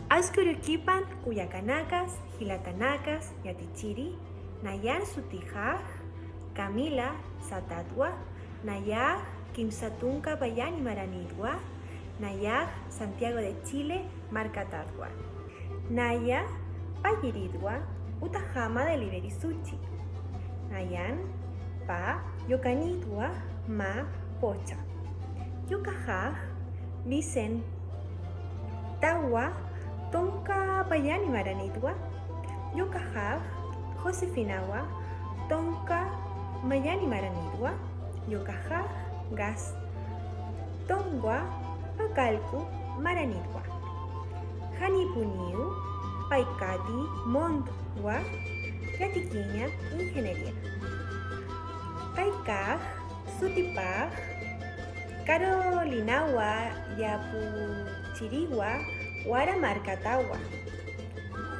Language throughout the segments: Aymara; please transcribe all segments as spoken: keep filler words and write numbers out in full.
Ask'urukipan kullakanakas, jilatanakas, yatichiri, nayan sutixax Camila Satatwa, nayax kimsa tunka payani maranitwa, nayax Santiago de Chile markatatwa. Naya payiritwa utaxama de Liberisuchi. Nayan pä yukanitwa mä pocha. Yukaxax Vicentawa tunka payani maranitwa. Yukaxax Josefinawa tunka mayani maranitwa. Yukaxax Gastón Tongwa Pacalco maranitwa. Janipuniw paykati Montwa yatikiña ingeniería. Paykax sutipax Carolinawa Yapuchiriwa Wara markatawa.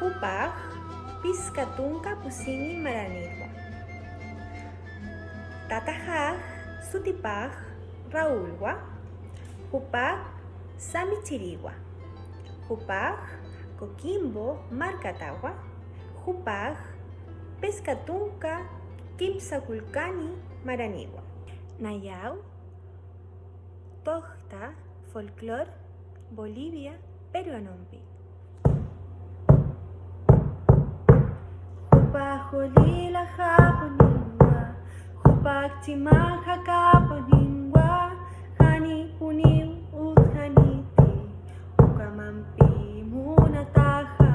Jupax piska tunka pusini maranitwa. Tataxax sutipax Raulwa, jupax Samichiriwa, jupax Coquimbo markatawa, jupax piska tunka kimsa kulkani maraniwa. Nayaw tuxta folclor Bolivia peruanompi. Jupax Jolila japuniwa, jupax Chimaxa japuniwa, janipuniw utjaniti, ukamampi munataxa.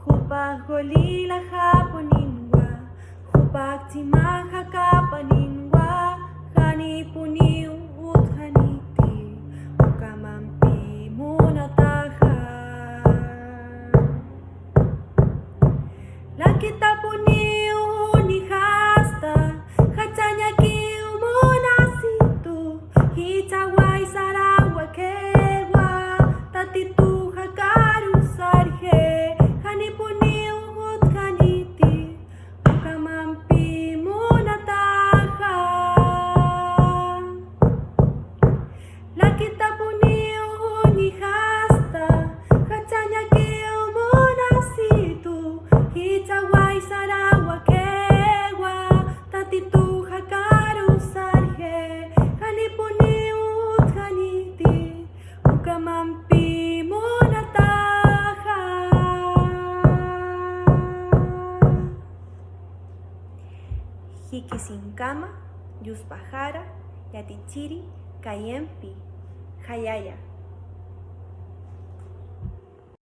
Jupax Jolila japuniwa, jupax Chimaxa japuniwa, janipuniw utjaniti, ukamampi munataxa. Lakitapuniw nixasta, jachañakiw munasitu, jichhaway sarawakiwa, Tatituxa karusarji, janipuniw utjaniti, ukamampi munataxa. Lakitapuniw nixasta, jachañakiw munasitu, jichhaway sarawakiwa, Tatituxa karusarji, janipuniw utjaniti, ukamampi munataxa. Jikisinkama, yuspaxara, yatichiri, kayempi, jayaya.